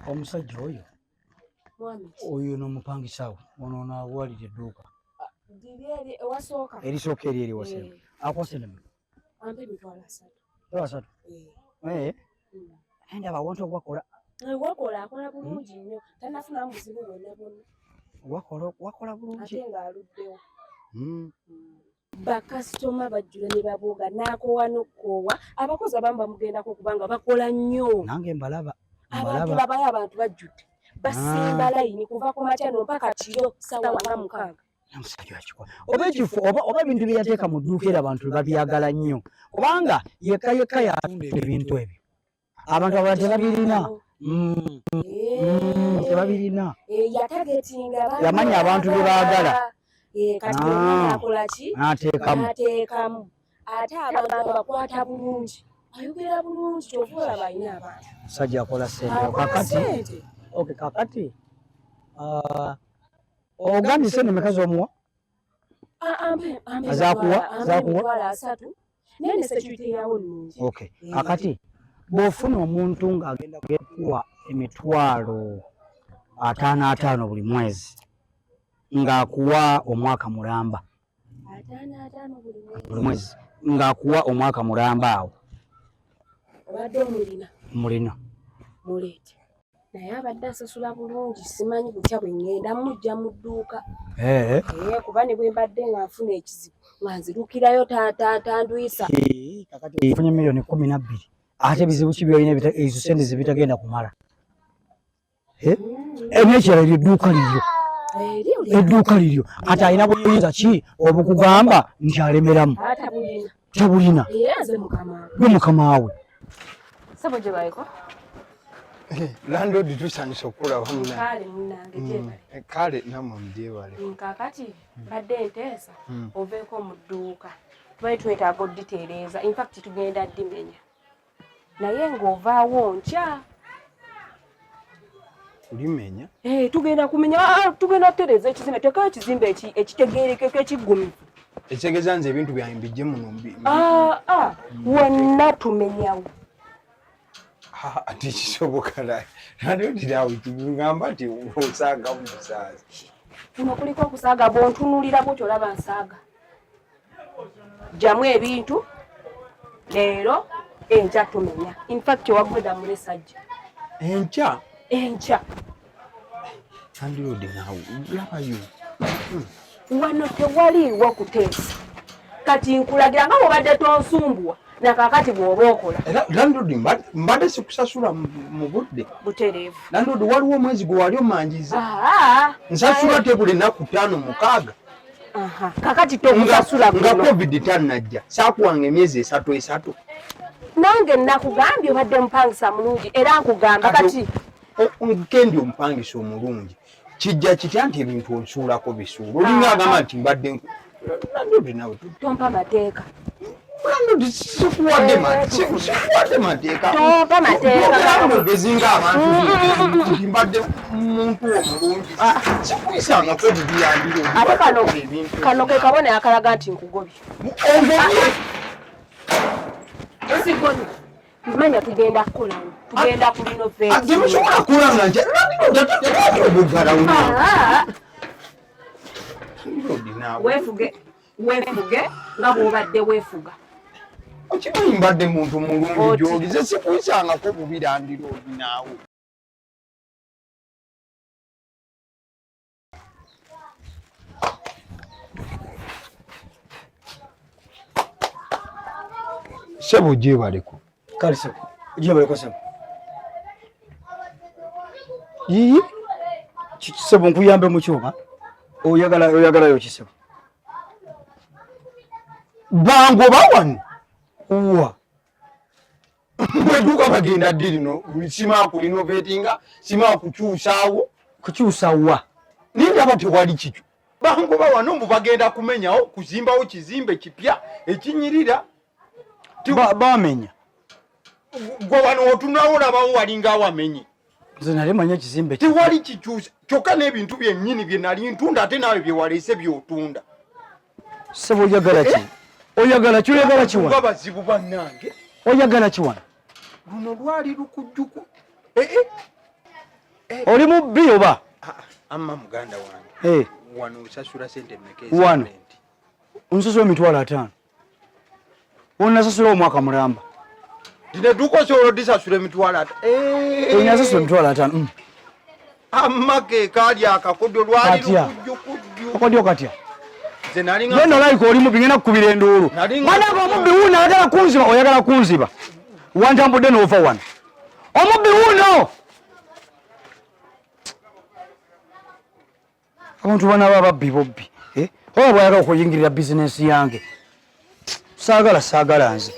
Omusajja oyo oyo nomupangisawo ono onawalira edduuka erisooka eri eriwasemba eh. Akuwa sente meka? Asatu. Eh. Naye ndaba awantu wakola eh, wakola akola bulungi nnyo tanafunamu buzibu bwonna bwonna wakola wakola bulungi ate ng'aluddewo hmm. Hmm. Bakasitoma bajjula ne babooga n'akoowa n'okukoowa abakozi abamu bamugendako kubanga bakola nnyo nange mbalaba abantu labayo abantu bajjudde basimba ah. layini kuva ku makya no mpaka kiro sawa nga mukaaga omusajja akikola oba ekifo oba oba ebintu bye yateeka mu dduuka era abantu babyagala nnyo kubanga yekka yekka yatunda ebintu ebyo abantu abalala tebabirina mm. Mm, tebabirina eh, yamanya abantu bye baagala eh, ah, ateekamu ate abantu bakwata bulungi ayogera bulungi kyova olaba alina abantu musajja akola sente kakati okay kakati ah, ogambye sente meka z'omuwa ah, zakuwa zakuwa okay eh. Kakati bw'ofuna omuntu ng'agenda kuwa emitwalo ataano ataano buli mwezi ng'akuwa omwaka mulamba buli mwezi ng'akuwa omwaka mulamba awo obadde omulina mulina muleete naye abadde asasula bulungi simanyi butya bwe ŋŋenda mujja mu dduuka eh. Eh, kuba ne bwe mbadde nga nfuna ekizibu nga nzirukirayo tandwisa kakati ofunye miliyoni 12 ate bizibu ki byolina ezo sente zebitagenda kumala eh? N'ekirala eryo edduuka liryo edduuka liryo kati alina buyinza ki obukugamba nti alemeramu tabulina gwe mukama we eh, landlord tusanyusa okukulaba munange mm. eh, kale namwe mugyebale mm, kakati mbadde nteesa mm. oveeko mu dduuka tubali twetaaga oditereeza infact tugenda dimenya naye ng'ovaawo nkya kulimenya eh, tugenda kumenya ah, ah, tugenda kutereeza ekizimbe tekayo ekizimbe ekitegerekeko ekiggumivu ekitegeeza nze ebintu byange mbijje muno ah, wonna tumenyawo tekisoboka nandirawo kigamba nti osaaga musaazi kuno kuliko okusaaga bwontunulira bwotyo olaba nsaaga jamu ebintu leero enkya tumenya infact owagweda mulesajja enkya enkya andilodi naawe labayo wano tewaliiwo kuteesa kati nkulagira nga bwobadde tonsumbuwa nakakati bwoba okola era landlord mbadde sikusasula mu budde butereevu landlord waliwo omwezi gwe wali omanjiza nsasula tebula ennaku ttaano mukaaga kakati tokusasula nga covid tannajja saakuwanga emyezi esatu esatu nange nakugambye obadde mupangisa mulungi era nkugamba kati kendi omupangisa omulungi kijja kitya nti ebintu onsuulako bisuula olinga agamba nti mbadde tompa mateeka sikuwadde eh, mateeka tompa mateeka mugezi nga abantu nti mbadde muntu omulungi ah. sikuyisangako bibiyambire ate kano kano ke kabonero akalaga nti nkugobye ongobye sigobye manya tugenda kukolawo tugenda ku ah, temusobola kukola nga nti obugalawo ah. weefuge weefuge nga bw'obadde weefuga okimanyi mbadde muntu mulungi gyoli ze sikuyisangako bubi landiroodi naawe Sebo gyebaleko. Kale sebo. Gyebaleko sebo. Yiyi. Sebo nkuyambe mu kyoba. Oyagala oyagalayo ki sebo? Bangoba wano. Uwa. Bweduuka bagenda ddi lino sima kulinovetinga sima kukyusaawo. Kukyusa wa? Nindaba tewali kikyo. Bangoba wano mbu bagenda kumenyawo kuzimbawo kizimbe kipya ekinyirira. Bamenya. Gwe wano otunawo olabawo walinga awamenye. Nze nali manyi ekizimbe tewali kikyusa kyokka n'ebintu byennyini bye nali ntunda ate naawe bye waleese by'otunda. Ssebo oyagala ki? Eh? Oyagala ki? Oyagala ki wano? Bazibu bannange. Oyagala ki wano? Luno lwali lukujjuku. Eh, eh. Oli mubbi oba? Amma muganda wange. Wano osasula sente mmeka? Wano nsasula 50,000. Onasasula omwaka mulamba. Lino edduuka osobola odisasula 50,000? Nasasula 50,000. Amma ke kaali akakodyo lwali lukujjukujju. Akakodyo katya? Nze olayika oli mubbi, ngenda kukubira enduulu. Mwanange omubbi wuuno ayagala kunziba, oyagala kunziba. Wantambudde n'ova wano. Omubbi wuuno! Abantu bana babbi bobbi. Oba bw'ayagala okuyingirira bizinensi yange. Saagala nze.